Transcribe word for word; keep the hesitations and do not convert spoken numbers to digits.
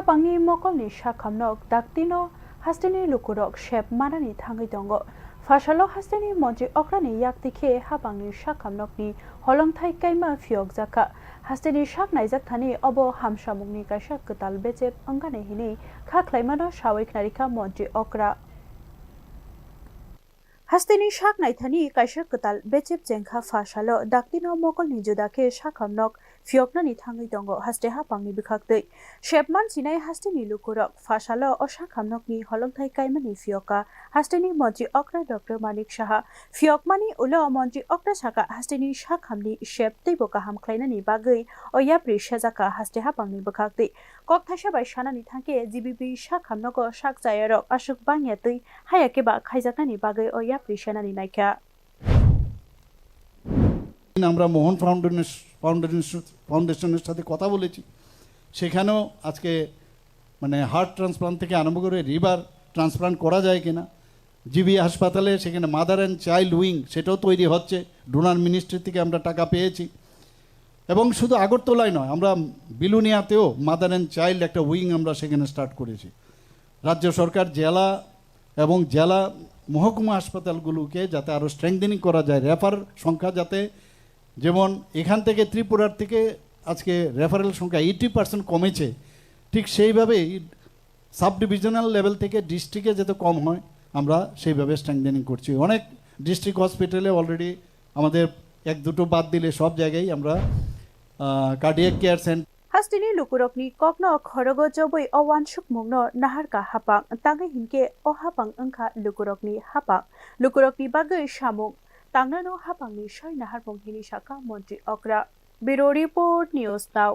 Hapangni mokolni sakhamnok daktino hasteni lukurok sep manani thangwi tongo. Phasalo hasteni montri okrani yakti khe hapangni sakhamnokni holongthai kaima phiyokjakha. Hasteni sak naijak thani obo hamsamungni kaisa kwtal bechep wngkani hinwi kha khlaimano sawi khnarikha montri okra. Hasteni sak naithani kaisa kwtal bechep chengkha phasalo daktino mokolni juda khe sakhamnok phiyoknani thangwi tongo haste hapangni bwkhaktwi. Sepman sinai hasteni lukurok phasalo o sakhamnokni holongthai kaimani phiyokha hasteni montri okra Doctor Manik Saha. Phiyokmani ulo montri okra saka hasteni sakhamni sep teibo kaham khlainani bagwi o yapri sejakha haste hapangni bwkhaktwi. Kok thaisa bai sanani thangkhe G B B sakhamnogo sak chayarok aswk bangya twi haya khe ba khaijaknani bagwi o yapri senani naikha. আমরা মোহন foundation foundation ফাউন্ডেশনের সাথে কথা বলেছি। সেখানেও আজকে মানে heart transplant থেকে আরম্ভ করে লিভার ট্রান্সপ্লান্ট করা যায় কিনা, জিবি হাসপাতালে সেখানে মাদার অ্যান্ড চাইল্ড উইং সেটাও তৈরি হচ্ছে, ডোনার মিনিস্ট্রি থেকে আমরা টাকা পেয়েছি। এবং শুধু আগরতলায় নয়, আমরা বিলোনিয়াতেও মাদার অ্যান্ড চাইল্ড একটা উইং আমরা সেখানে স্টার্ট করেছি। রাজ্য সরকার, জেলা এবং জেলা মহকুমা হাসপাতালগুলোকে যাতে আরও স্ট্রেংথেনিং করা যায়, রেফার সংখ্যা যাতে, যেমন এখান থেকে ত্রিপুরার থেকে আজকে রেফারেল সংখ্যা এইটি পার্সেন্ট কমেছে, ঠিক সেইভাবেই সাব ডিভিশনাল লেভেল থেকে ডিস্ট্রিক্টে যাতে কম হয়, আমরা সেইভাবে স্ট্রেংথেনিং করছি। অনেক ডিস্ট্রিক্ট হসপিটালে অলরেডি আমাদের এক দুটো বাদ দিলে সব জায়গায় আমরা cardiac care centre Hasteni lukurokni kokno khorogo chobwi o wansukmungno naharkha hapang, tangwi hinkhe o hapang wngkha lukurokni hapang. Lukurokni bagwi samung tangnano hapangni soi naharmung hinwi sakha montri okra. Bureau Report, News Now.